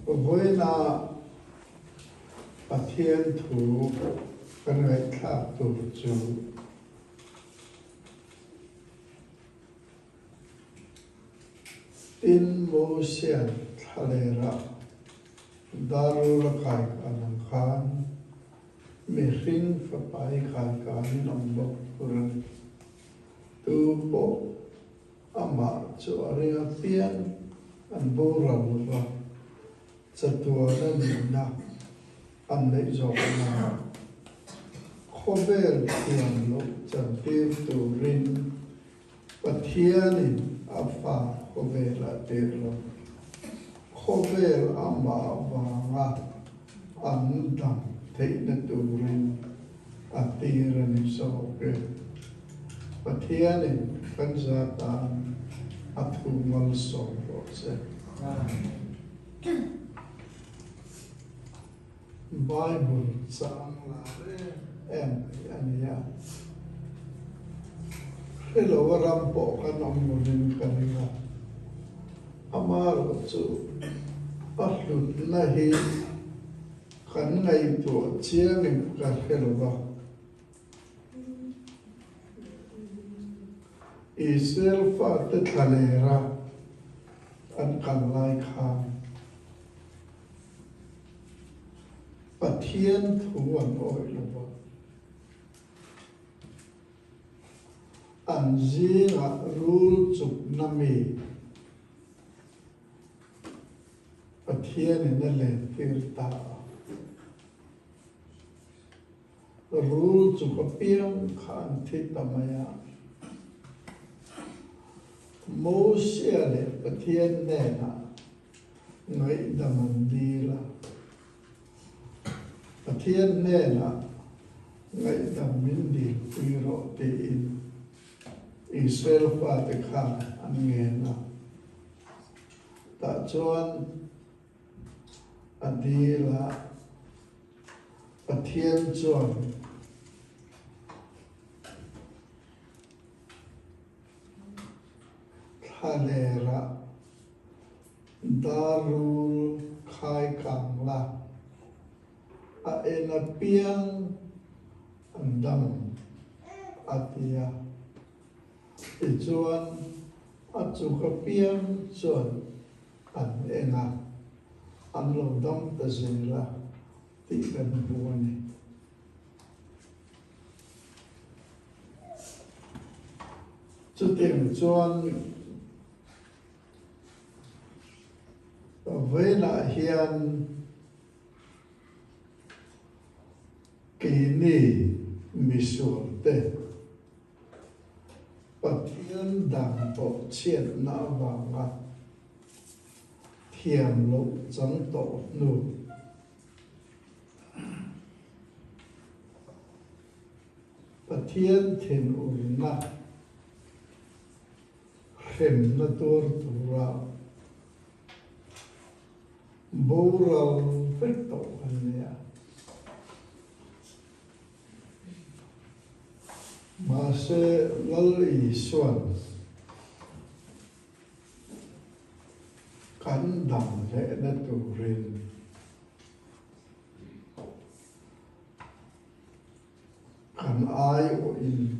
Vawiina Pathian thu kan ngaihthlak tur chu Tin, Mosia'n thlalerah Darul a kai kan ang khan mihring fapa hi kai kanin awm bawk tur a ni. Tu pawh amah chu a ring apiang an boral lo va, chatuana nihna an neih zawk nan khawvel thiam loh chantir turin Pathianin a fa khawvel a tir lo. Khawvel amah vanga an dam theihna turin a tir a ni zawk e. Pathianin kan za tan a thu malsawm rawh se. Bible chang lar em em mai a ni a, hre lo a ram pawh kan awm lovin ka ring a, amaherawh chu a hlutna hi kan ngaihtuah chiangin ka hre lo va. Israel fate thlalera an kal lai khan Pathian thu an awih lo va, an zingah rul chukna mi Pathianin a lentir ta a. Rul chuk apiang kha an thi ta mai a. Mosia leh Pathian hnenah ngaihdam an dil a. Pathian hnenah ngaihdam min dilpui rawh tiin Israel fate khan an ngen a. Tah chuan a dil a, Pathian chuan thlalerah Darul khai kang la, a en apiang an dam a ti a. Tichuan a chuk apiang chuan an en a, an lo dam ta zel a tih kan hmu a ni. Chutiang chuan Vawiinah hian keini misualte Pathian dan pawh chhiatna avanga thiam loh chang tawh hnu Pathian thinurna hremna tuar tura boral vek tawh kan ni a. Mahse Lal Isuan kan dam lehna turin kan aiawhin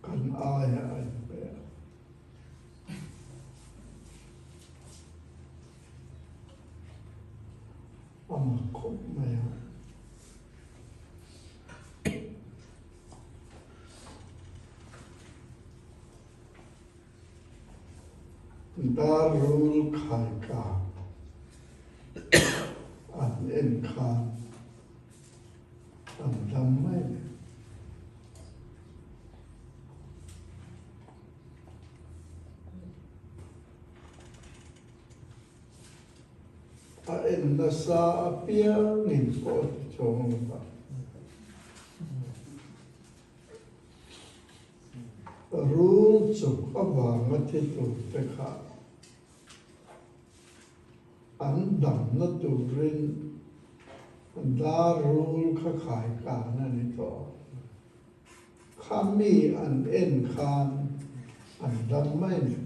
Kan aia a inpe a. A mak khawp mai a. Darul Khaika an en khan an dam mai le. A en nasa apiangin pawh a ti chuang lo va. Rul chuk avanga thi turte kha an damna turin dar rul kha khai kan a ni tawh. Kha mi an en khan an dam mai ni.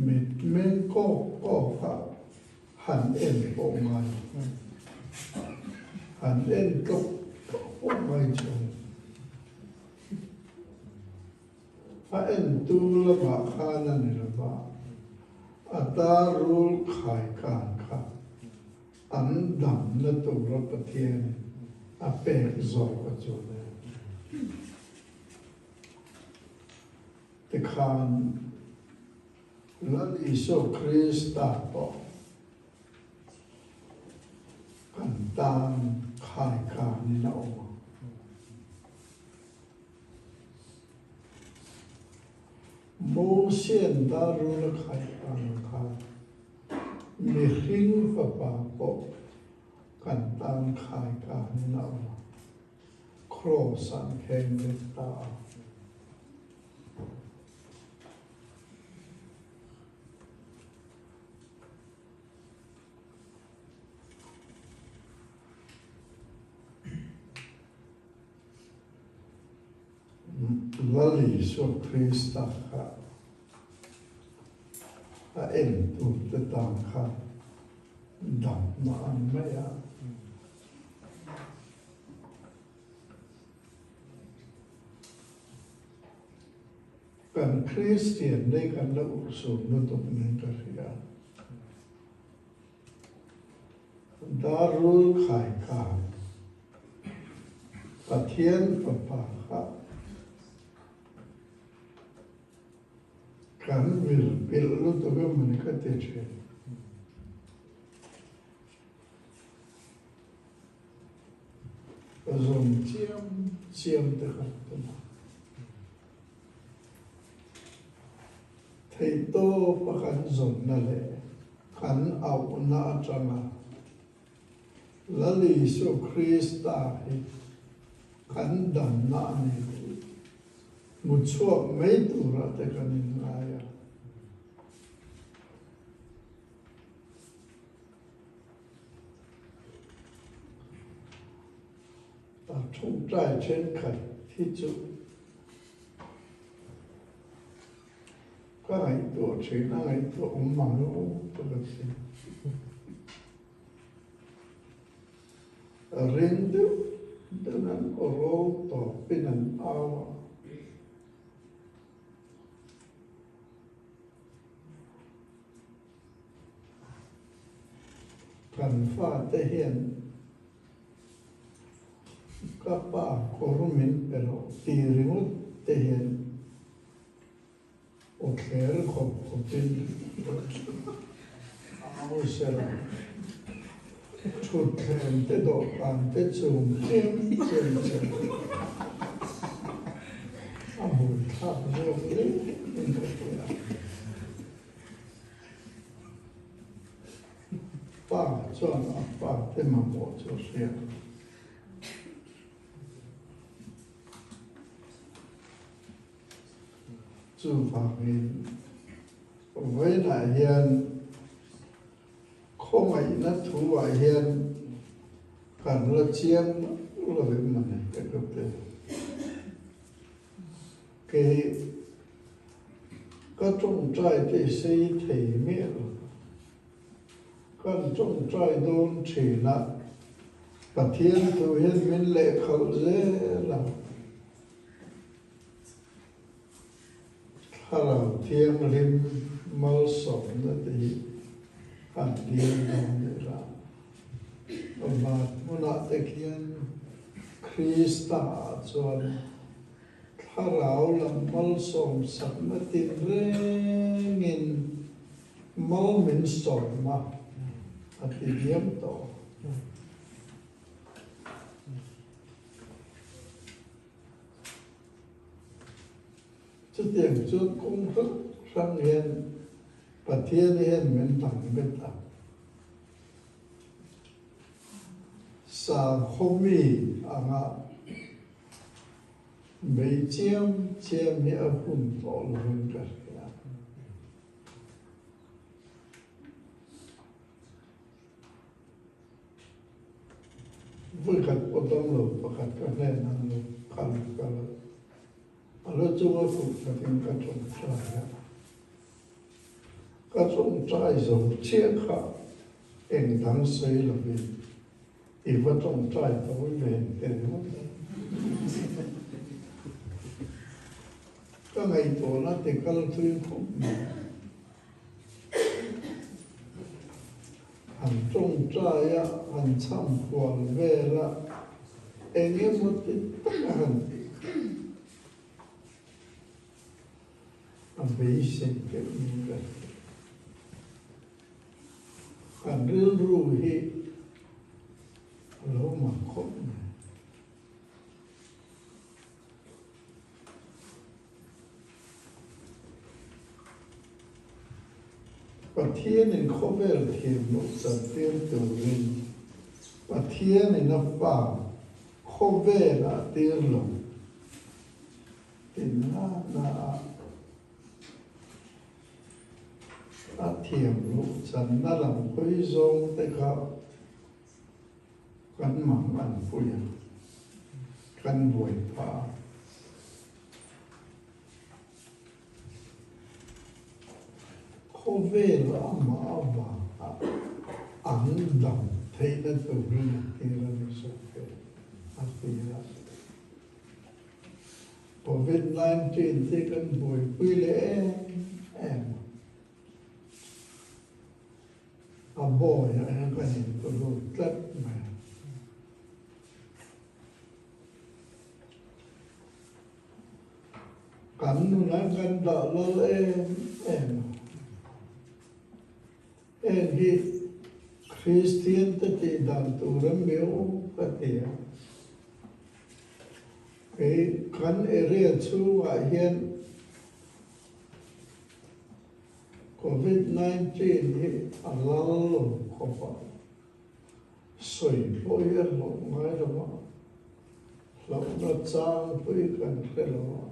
Mit meng kawk kawk a han en pawh ngai, han en tlawk tlawk pawh ngai chuang. A entu lamah khan a ni lo va, a dar rul khai khan kha an damna tura Pathianin a pek zawk a chu le. Tikhan Lal Isua Krista pawh kan tan khai khanin a awm ang. Mosian darul a khaih ang khan mihring fapa pawh kan tan khai kanin a awm a, kraws an kheng bet ta a. Lal Isua Krista kha a entute tan kha damna an mai a. Kan Kristian nei kan la urhsun lutuk nen ka hria. Darul khai khan Pathian Fapa kha kan vil pilh lutuk emawni ka ti thin. Ka zawm chiam chiam te kha tum a. Theihtawpa kan zawnna leh kan auhna atanga Lal Isua Krista hi kan damna a ni tih hmu chhuak mai turah te kan inngai a. A thawngtai thenkhat hi chu ka ngaihtuah thin a, ngaihtuah awm mang lo ka la ti. Ring deuh deuh an aw rawl tawpin an au a. Kan fate hian ka pa kawr min pe loh ti ringawt te hian aw thler khawp khawpin au sela thutthleng te dawhkan te chung chiam chiam sela a buaithlak zawk hle in ka hria. Pa chuan a pa te mamawh chu a hria. Chuvangin vawiinah hian khawngaihna thuah hian kan la chiang lo em a ni ka ti te. Kei ka tawngtai te sei thei miah lo. Kan tawngtai dawn thin a, Pathian thu hian min lehkhalh zel a. Thlarau Thianghlim malsawmna te hi han dil dawn ila. Van hmunah te khian Krista ah chuan Thlarau lam malsawm sakna tinrengin mal min sawm a, a ti diam tawh. Chutiang chuan kawng hrang hrang hian Pathian hian min dang bet a. Sakhaw mi anga bei chiam chiam hi a hun tawh lovin ka hria. Vawikhat pawh damlo pakhat ka hnenah an lo kal kal a, a lu chunga kut khatin ka tawngtai a. Ka tawngtai zo chiah kha eng dang sawi lovin i va tawngtai tawi ve te ringawt a. Ka ngaihtuahna ti kal thui khawp mai. Han tawngtai a, han chham kual vel a, eng emaw ti tak a han tih kha a beisei deuh in ka hria. Kan rilru hi a lo mak khawp mai. Pathianin khawvel thiam loh chantir turin Pathianin a fa khawvelah tir lo tinna ah a thiam loh channa lam hawi zawng te kha Kan mang an pui a, kan buai phah a. Khawvel amah avanga an dam theihna turin a tir a ni zawk e, a ti a. Covid 19 te kan buaipui leh em em a. A bawiah hian ka intulut tlat mai a. Kan nunah kan dah lal em em a. Heng hi Kristian te tih dan tur a miau ka ti a. Kei kan area chhungah hian Covid 19 hi a lal lo khawp a, sawi pawh hi a hlawh ngai lo a, hlauhna chang pawh hi kan hre lo a.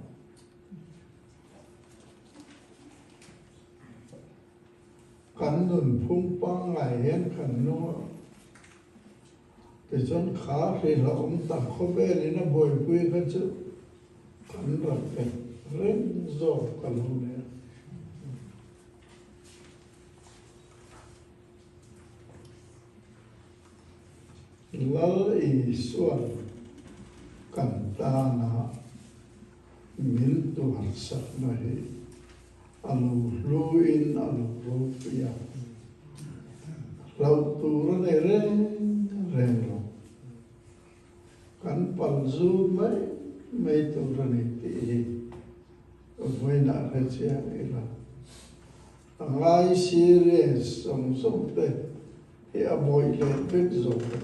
Kan nunphung pangngai hian kan nung a, tichuan kha hrilhawm tak khawvelin a buaipui kha chu Kan rak pek reng zawk ka lo nei a. Lal Isua'n kan tana min tuarsakna hi a lo hluin a lo ropui a, hlauh tur a nei reng reng lo. Kan pal zut mai mai tur a ni tih hi vawiinah hre chiang ila. A ngai serious zawng zawng te hi a bawih leh vek zawk a.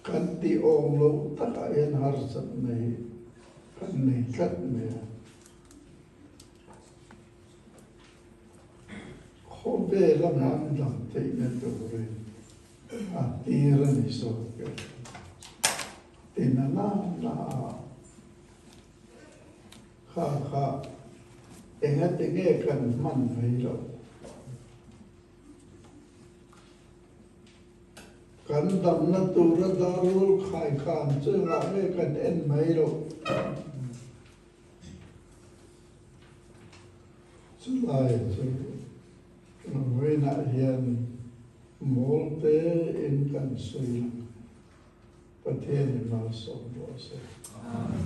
Kan tih awm loh takah hian harsatna hi kan nei tlat mai a. Khawvela hman dang theihna turin a tir a ni zawk e. Tina na na a kha kha engati nge kan hman mai loh? Kan damna tura darul khaikhan chu engah nge kan en mai loh? Chulai chu vawiinah hian mawl tein kan sawi lang. Pathianin malsawm rawh se. Amen.